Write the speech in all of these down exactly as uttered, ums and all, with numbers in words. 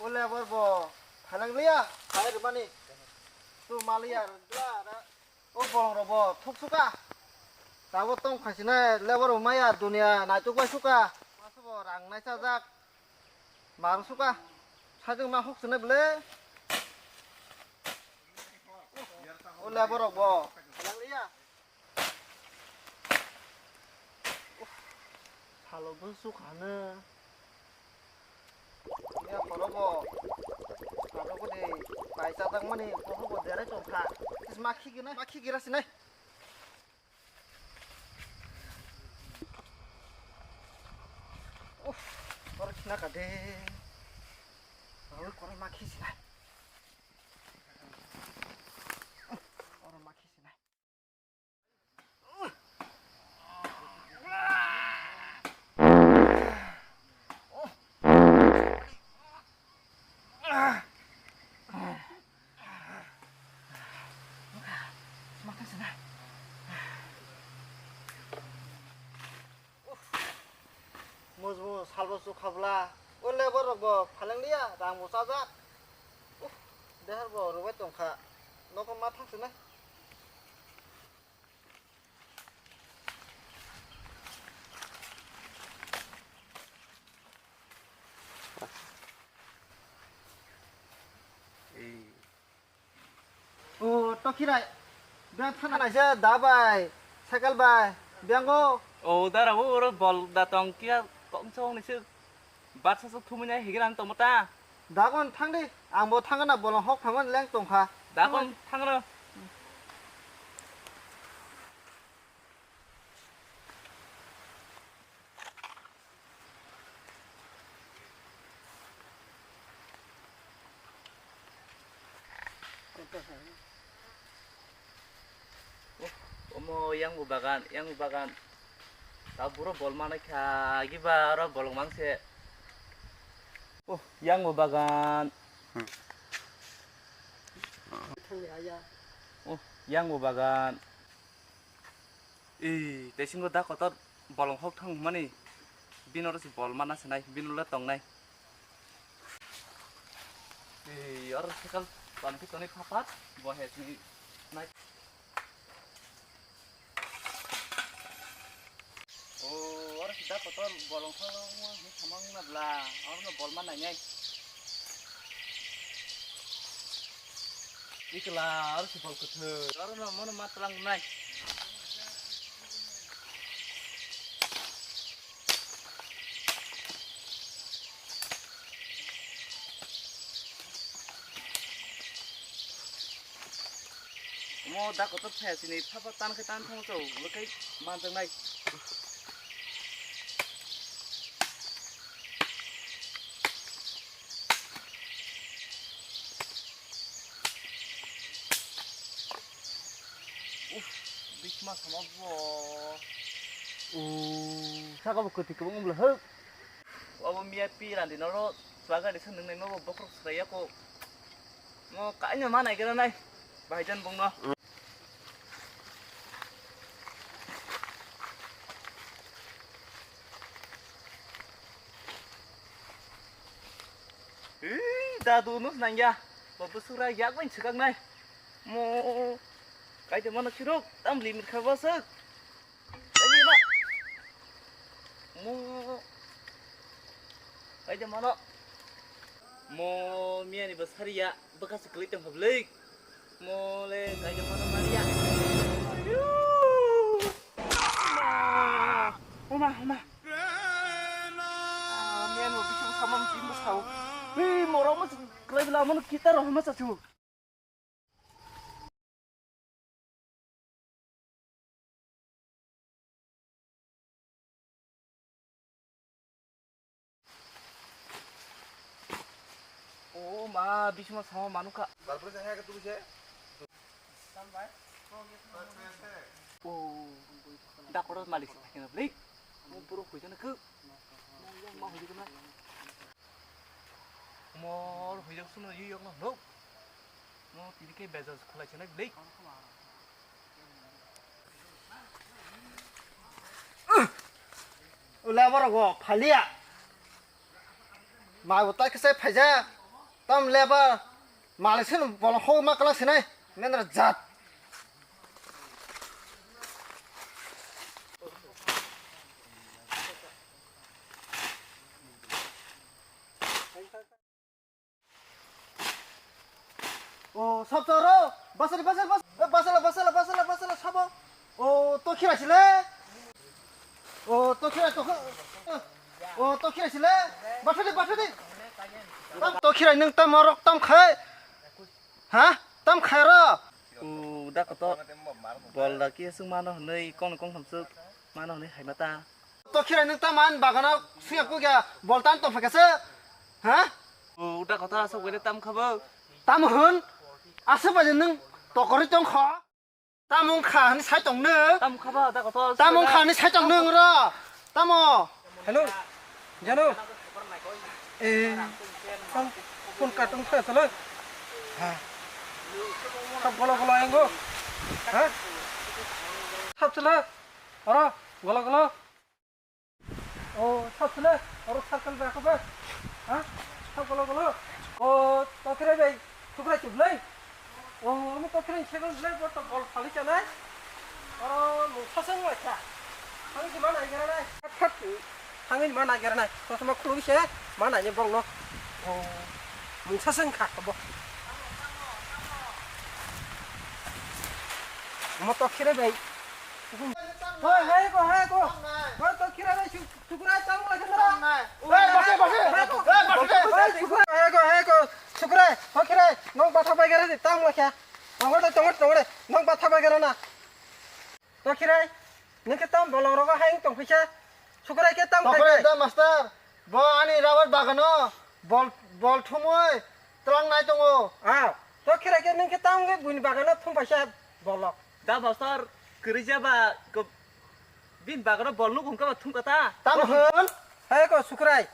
O lebar bo phalang liya, phai rwmani. Tu maliya, rwgla, ra. O bolong rok bo thuk suka. Tabo tong khaisina lebar bo maya dunia naituk bai suka. Masa bo rang nai chajak. Marung suka. Sajwk ma huk sene ble. O lebar rok bo phalang liya. Salo bwswk hano. Ya khoro bo. Salo bo de pai chajak mani boho bo derai tong kha. Tis ma khigira, ma khigira sinai. Uff, oro khina ka de. Oro koro ma khi sinai. Oro ma khi sinai. Mujmu salbo chukhabla, o lebar rok bo phaleng liya, rang bo chajak. Uff, dehar bo rwbai tongkha, nokho ma thang sinai. O, tokhirai. Biyang thana naisa da bai, cycle bai, biyang go. O, dara bo oro bol da tong kiya kong chong ni se. Bat sa sa thumui nai higir ang tong ta. Da kon thang di, ang bo thang na bolong hok phang leng tong kha. Da kon thang ro. Oh, omo yang bo bagan, yang bo bagan. Tao buro bol manai kha, giba oro bolong mang se. Oh, yang bo bagan. Hmm. Oh, yang bo bagan. Ee, tei singo da kotor bolong hok thang mani. Bini oro se bol mana se nai, bini ulo tong nai. Ee, oro sekal toni khe toni phapat, bo he sini nai. O, oro se da kotor bolong hok thang mani samang na bla, oro no bol ma nai nai. Ikla, aro si bol kwthwk. Aro no mono ma twlang nai. Omo da kotor phaya sini phapa tan khe tan thang chau, ulo khe manjak nai. Uff, bisma sama bo. Uff, saka bo kwtwi kwbangma bwla hwk. Obo miya pi randi noro swagari se nwngnai ma bo bokhorok swraiya kho. Mo kaino ma nai khe nai, bhaijan bungno. Ui, dadu nus nangya. Bo bwswk rak yak bai swkaknai. Mo kaida mano chirok tam limit kha bwswk. Kaida ma. Mo kaida mano. Mo miyani bo sariya bwkha se kwlwi tong kha bwlwi. Mo le kaida mano maliya. Ayu! Oma, oma. Ah, miyani bo bising samam jim bo sao. Hei, moro mo kwlai bwla mo kita roh ma chachu. O ma, bisma sama manukha. Balpura sa hai ka tu se? O, da kotor malik sa thangna blik. Mo puro hoi jana khe. Mo yang ma hoi jana. Mor hoi jak suno yui yok no nuk. Mo tini khe bejal khulai sanai blik. Ule borok bo phaliya. Mai bo tai khe sai phaijak. Tam lebar malik seno bolong hok ma kwlak sinai. Nendra jat. O, sab choro. Basala, basala, basala, basala, basala, basala, sabo. O, to khirai sile. O, to khirai, to kh-, o, to khirai sile. Bathadi, bathadi. Tam to khirai nung tam rok tam khai. Ha? Tam khai ro. U, da koto. Bol da ki sung mano hwnwi kong kong tham suk mano hwnwi hai mata. To khirai nung tam an bagano sung ya kugya bol tan to phakase. Ha? U, da koto asok bele tam khabo. Tam hun. Asok bele nung to kori tong kho. Tamung kha hwnwi sai tong nung. Tam khaba da kotor. Tamung kha hwnwi sai tong nung ro. Tamo. Hello. Jano. Eh. Tam phone ka tong kha salo. Ha. Sab golo golo engo. Ha. Sab salo. Oro golo golo. O, sab sile, oro circle bai ako ba? Ha? Sab golo golo. O, tokre bai, sukrai chublai. O, omo tokre circle blai, bo to bol phali chanai. Oro, mung sasang lai kha. Thangwi ma nai gera nai. Phat, phat. Thangwi ma nai gera nai. Sosma khuluk se, ma nai ni bong no. O, mung sasang kha bo. Omo tokre bai. Hoi, hoi ko, hoi ko. Hoi to kira bai su-, sukrai tang lai kena. Hoi, bose, bose. Hoi ko. Hoi, bose. Hoi, sukrai. Hoi ko, hoi ko. Sukrai, hoi kira. Nong batha bai gara di tang lai kya. Tongor de, tongor, tongor de. Nong batha bai gara na. To kira. Nike tam bolong rogo hai tong pisa. Sukrai ke tam khai. Tokre da master. Bo ani rubber bagano bol, bol thumui twlang nai tongo. Ah, to khirai khe nung khe tang khe buini bagano thum paisa bolok. Da bosor kwrwi jaba ko bin bagano bol nuk hungka ba thum kata. Tam hwn. Hai ko sukrai.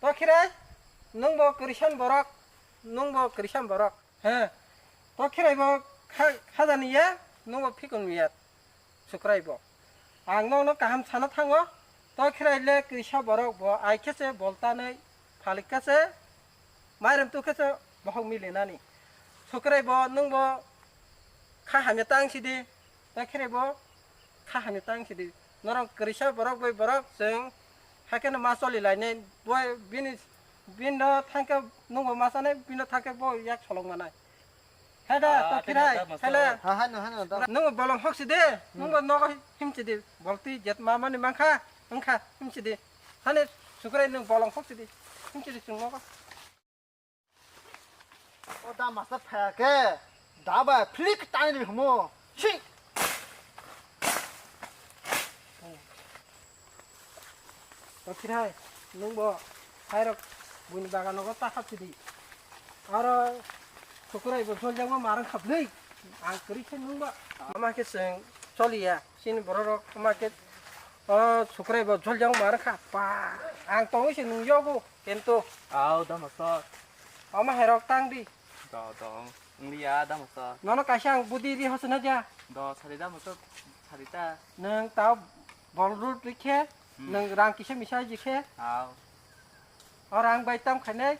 To khirai nung bo kwrisan borok, nung bo kwrisan borok. He. To khirai bo kha-, khajani ya, nung bo phikon ya. Sukrai bo. Ang nokno kaham sana thango. To khirai le kisa borok bo ai khe se bol tanwi phalik kha se. Mairum tu khe se bohok mili nani. Sukrai bo nung bo kha hamya tang sidi. To khirai bo kha hamya tang sidi. Norok kwrwisa borok bai borok chwng haikhe no ma choli lainai. Bo bini, bini no thangkhe nung bo ma sanai, bini no thangkhe bo yak solong manai. Heda, ah, to khirai, hela. Ha, hano, hano, da. Nung bolong hok sidi, nung bo nogo him sidi. Bolti jet ma mani mangkha, wngkha, him sidi. Hani sukrai nung bolong hok sidi. Him sidi chwng nogo. O da master phaya khe. Da ba flick tani ni humo. Chi. To khirai, nung bo khairok buini bagano go ta khap sidi. Aro sukrai bo joljak ma marang khap nei. Ang kwrwi khe nung ba. Ama khe chwng choliya. Chini borok rok ama khe o sukrai bo joljak ma marang kha. Pa, ang tongwi se nung yogo. Kento. Au, da master. Ama herok tang di. Do, do. Wngya, da master. Nono kaisa ang budi ri hoso na ja. Do, sari da master. Sari ta. Nung tao bol rut rikhe, hmm, nung rang kisa misa jikhe. Au. O rang bai tam khainai.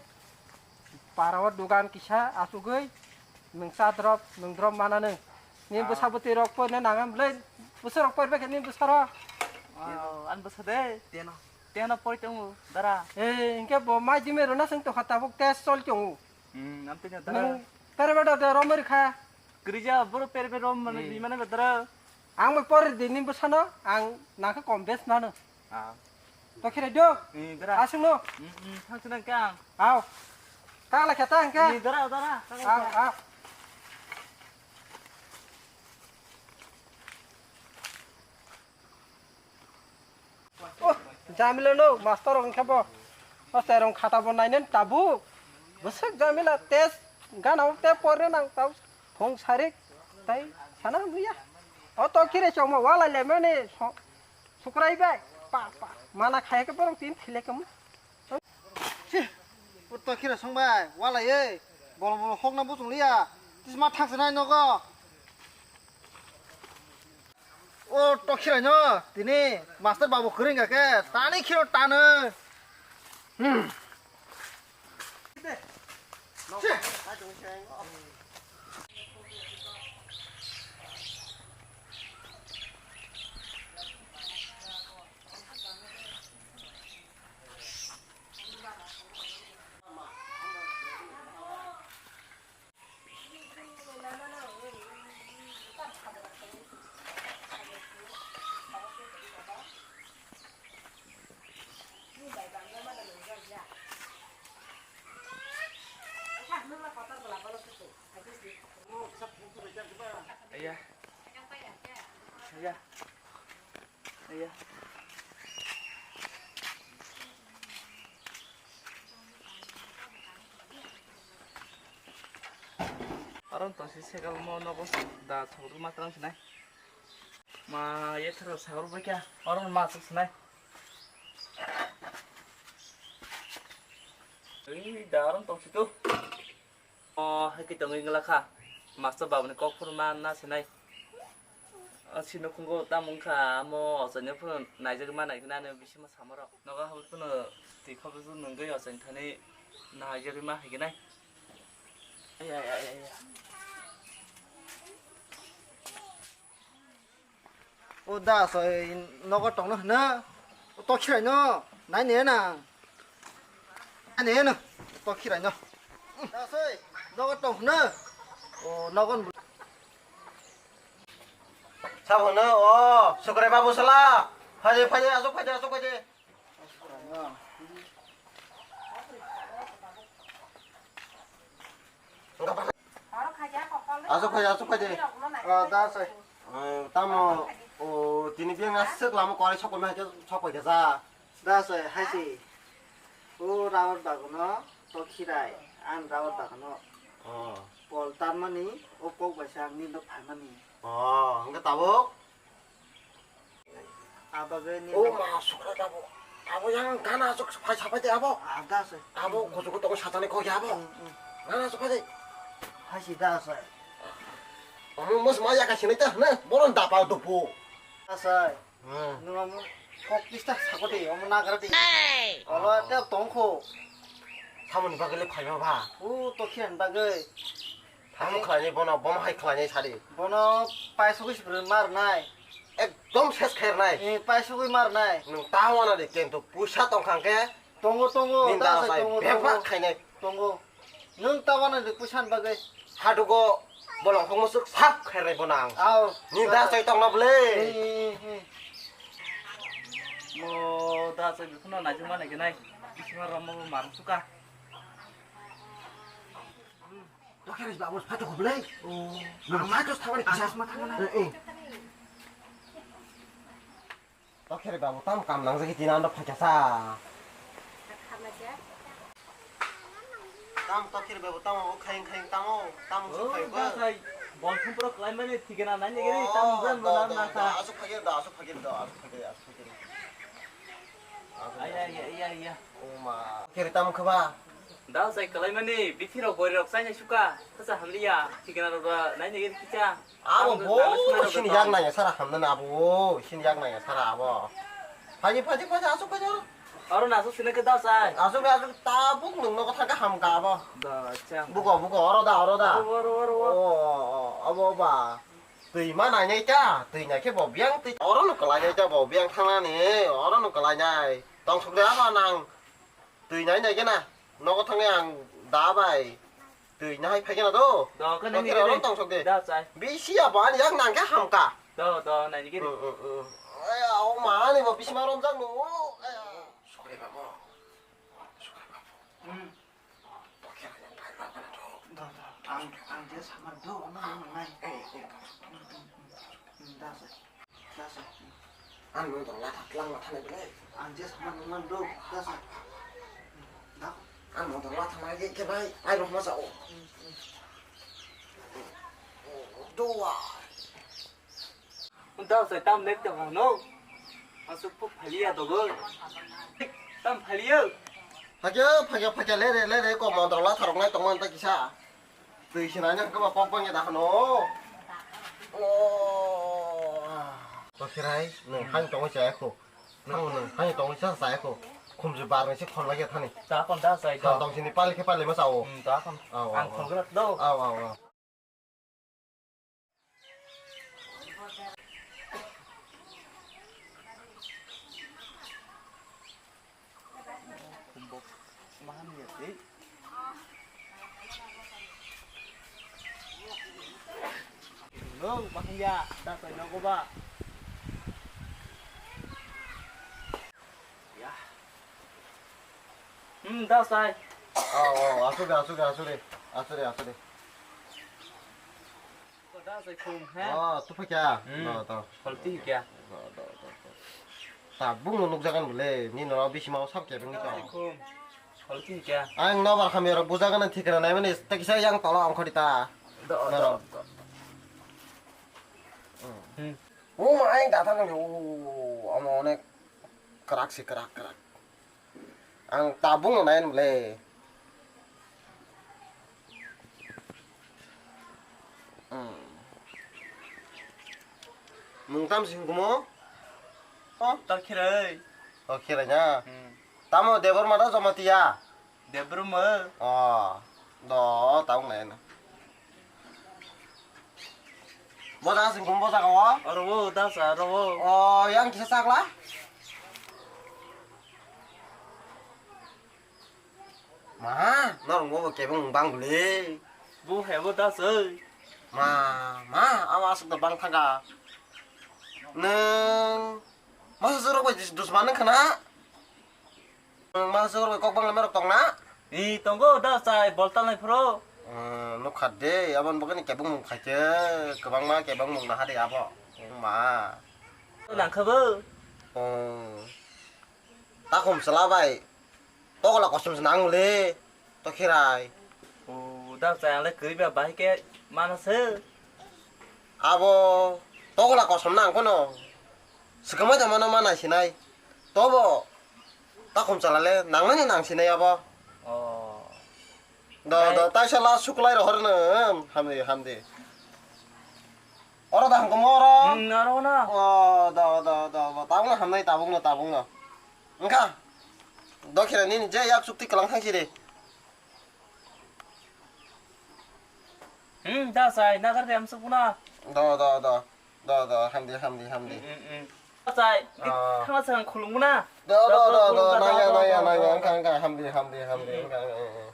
Para o dugan kisa asugui. Nung sa drop, nung drop mana nung. Ni, ah, bwsa bwtwi rok poina nangam blai. Bwsa rok poiba khe ni bwsa ro. Au, an bwsa de. Teno. Teno poi tongo, dara. Eh, hinkhe bo mai dime rwna chwng tongkha tabuk test chol tongo. Hmm, am tini dara. Nung pere bada da romori kha. Kwrwija boro pere pere rom mane, eh, rimane ba dara. Ang bai pore di ni bwsano, ang nangkha kom bes mano. Ah. To khere do. Eh, dara. Asung no. Hmm, hmm, thang sinang kang. Aw. Kang la khe ta ang khe. Eh, dara, dara. Aw, aw. Oh, jamila no, master rok wngkha bo. O cherong khata bo nainen tabuk. Bwswk jamila test gana o te porno nang tau. Phung sarik tai sana muya. O to kire chongma wala lemani so-, sukrai bai. Pa, pa. Mana khaya ke borong tin thile kamu. O to khira song bai, wala ye, bolong bolong hokna buchung liya, tisma thaksa nai nogo. O to khira no, tini master babu kering ka ke, tani khiro tano. Hmm. Iya. Iya. Iya. Aro tongsi segal mo nogo da chokduk ma twlang sinai. Ma ye tharo sagor bai kya. Aro ma chuk sinai. Ui da aro tongsi tu. O, hai khe tongwi wngla kha. Master babuni kok phuru ma na sinai. O, sino khungo tamo wngkha, amo ochaino phuru naijagwi ma nai khe nani bisingma samarok. Nogo habwi phunu twi khobjagwi nungwi ochaini thani naijagwi ma hai khe nai. Ai, ai, ai, ai, ai. O da soi nogo tongno hwno. O tokhirai no. Nai ne na. Nai ne no. Tokhirai no. Da soi nogo tong hwno. O nogon. Sabo no. O sukrai babu sala. Phaide phaide asuk phaide asuk phaide. Asuk phaide asuk phaide. O da soi. Tamo o tini biyang aswk lama kwlai sok phaikhe sok phaikhe ja. Da soi hai si. O rawar bagono tokhirai an rawar bagono. O. Pol tarmani o kok bai sa ang nino phaimani. O hwnkhe tabuk. Abo je ni. O ma sukra tabuk. Abo yang gana asuk phai sapai de abo. Ada se. Abo kuchuku toko satani kok ya abo. Gana asuk phai de. Hai si da se. Omo mos ma ya ka sinai ta na. Boron dapa dupu. Da se. Nung omo kok tista sako de omo nagra de. Olo te tongkho. Samoni bagele phai ba ba. O to khian bagele. Tamo khlainai bono, bomo hai khlainai sadi. Bono paisogwi sibri marnai. Ekdom ses khairnai. Eh, paisogwi marnai. Nwng ta wana de kento puisa tongkha hwnkhe. Tongo, tongo, nini ta da sai tongo, bebak tongo. Khainai. Tongo. Nwng ta wana de puisa ni bagwi. Hadugo bolong khokmo swk sap khairnai bono ang. Aw. Nini da sai tongna bwle. Eh, eh, eh. Mo da sai bikhuna naijuma nai khe nai. Bisma romo marang suka. Tokhirai babu phato khublai. Ang ma to thangani kisa. Asma thangana. Eh, eh. Tokhirai babu tam kam nang jagi tina ando phaikasa. Tam tokhirai babu tam o khaing khaing tam o tam o khaing ba. Sai bol phung pro klai mani thikena nai ni gari tam jan bana na sa. Asuk phagir da, asuk phagir da, asuk phagir, asuk phagir. Ai, ai, ai, ai, ai. Oma. Tokhirai tam khaba. Da sai kalaimani bithi rok bori rok sai nai suka. Kasa hamliya. Thikena rok ba nai nai kicha. Abo bo sini yak nai sara hamna na abo. Sini yak nai sara abo. Phaji phaji phaji asuk phaji oro. Oro na asuk sini ke da sai. Asuk asuk tabuk nung nogo thangka hamka abo. Da acha. Buko buko oro da oro da. Oro oro oro. O o abo ba. Twi ma nai nai ta, twi nai khe bo biyang twi. Oro no kalai nai ta bo biyang thang nani, oro no kalai nai. Tong suk de abo nang. Twi nai nai khe na, nogo thangwi ang da bai. Twi nai phai khe na do. Do khe nai ni oro tong suk de. Da chai. Bisi abo ani yak nang khe hamka. Do do nai ni khe. Ai o ma ani bo bisi ma rom jak no. Sukre babo. Sukre babo. Hmm. Do, do. Ang, ang je samar do, ano nang nai. Da sa. Da sa. Ang nang dong la thak lang la thanai bele. Ang je samar nang nang do, da sa. Da. Ang nang dong la thanai ke ke bai, ai roh masa o. Do wa. Unta sai tam nek te hano. Asuk puk phaliya dogo. Tam phaliya. Phakya, phakya, phakya, le re, le re, ko montrong la tharok nai tongma anta kisa. Twi sinai nang kaba pok bangya da hano. Oh. Ko sirai, nung hang tongwi chaya kho. Nung, nung hang tongwi cha chaya kho. Khumju bar ni se khol lagi thani. Ta kon da sai do. Tong sini pali khe pali ma sao. Hmm, ta kon. Aw, aw, Ang aw. Khol gana do. Aw, aw, aw. Nung, mahanya, da sai nogo ba. Ya. Hmm, da sai. Oh, oh, asuk de, asuk de, asuk de. Asuk de, asuk de. Da sai khum, he? Oh, tu phakya? Hmm. No, to. Kholti kya? No, no, no, no. Tabuk no nukjagan bole, ni no bisi mau sab kya bengni to. Da sai khum. Kholti kya? Ang no bar khamya rok bujagan thikra nai mani, ta kisa yang tolo ang khodi ta. Do, do, do. Hmm. Oh, ma, ang datang ni, oh, amo onek kerak si, kerak, kerak. Ang tabung no nain bole. Hmm. Mung tam sing kumo? Oh, ta khirai. Oh, khirai na. Hmm. Tamo Debor mata Jamatia. Debor mo. Oh, do tabung nain. Boja sing kum boja ko? Oro wo, da sa, oro wo. Oh, yang kisa sakla? Ma, norong bo kebeng bang bole. Bu he bo da soi. Ma, ma, ama asuk da bang thanga. Neng, masa surok bai dus-, dusman neng khana? Masa sugurbai kok bangla merok tongna? I tongo da chai boltal nai phro. Hmm, nukha de, abon bagani kebeng mung khaikhe, kwbangma kebeng mung naha de abo. Wngma. Nangkha bo. Hmm. Takhum chwla bai. Togola kosom se nang le. To khirai. O da chai ang le kwrwi ba bahai khe mana se. Abo togola kosom nang kono. Swkangma jamano ma naisinai. Tobo takhum chalale nangnani nangsinai abo. Oh. Do, do, taisa la suklai rohor no, hamdi, hamdi. Oro da hangkomo oro. Hmm, aro na. Oh, do, do, do, do, tabung no hamnai, tabung no, tabung no. Wngkha. Dokhira nini je yak chukti kwlang thangsi de. Hmm, da sai, nagar de amsuk puna. Do, do, do. Do, do, hamdi, hamdi, hamdi. Hmm, hmm, hmm. Da sai, di thangla sang khulung puna. Do, do, do, do, naya, naya, naya, wngkha, wngkha, hamdi, hamdi, hamdi, wngkha, wngkha, wngkha.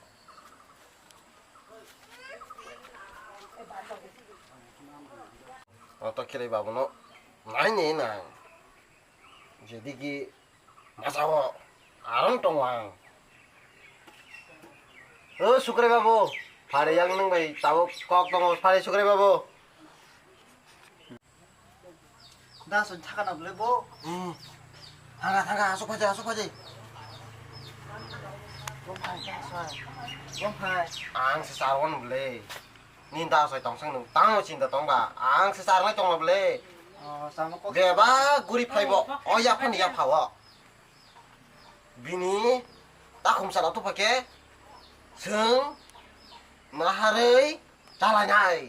Oto khirai babuno naini nang. Jedigi Masa o, aron tongo ang. O Sukrai babu, phari yang nung bai tabuk kok tongo, phari Sukrai babu. Da sun thaka na bole bo. Hmm. Thaka, thaka, asuk phaji, asuk phaji. Bom phai, da sun. Bom phai. Ang se sarwan bole. Nini da soi tong sang nung tang chinta tong ba. Ang se sarnai tong bole. Oh, samo kok. Beba guri phaibo. Oh, ya phani ya phawo. Bini takhum sala tu phake. Seng maharei chalai nai.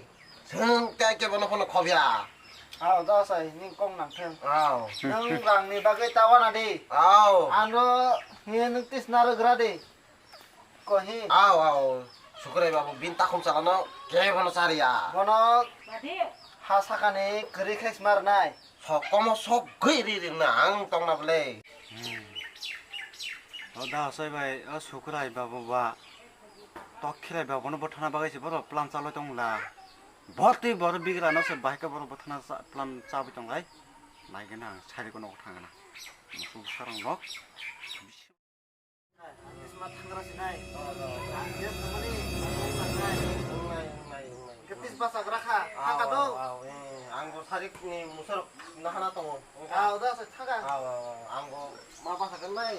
Seng ke ke bono phone khobya. Aw, da sai ning kong nang theng. Aw. Nang rang ni bagwi tawana di. Aw. Ano ni nung tis naro gra di. Kohi. Aw, aw. Sukrai babu bin takhum salano kebono chariya. Bono ha sakani kwrwi khe smarnai. Sokomo sok gwi ri ringna ang tongna bole. Hmm. O da soi bai, o Sukrai babu ba. Tok khirai babu no bothana bagwi se boro plan chaloi tongla. Botwi boro bigra no se bahai khe boro bothana cha-, plan chabwi tonglai. Naigena ang sari kono thangna. Musu sarang rok. Ang bo sarik ni musor nahana tongo. Ang bo ma basa kan nai.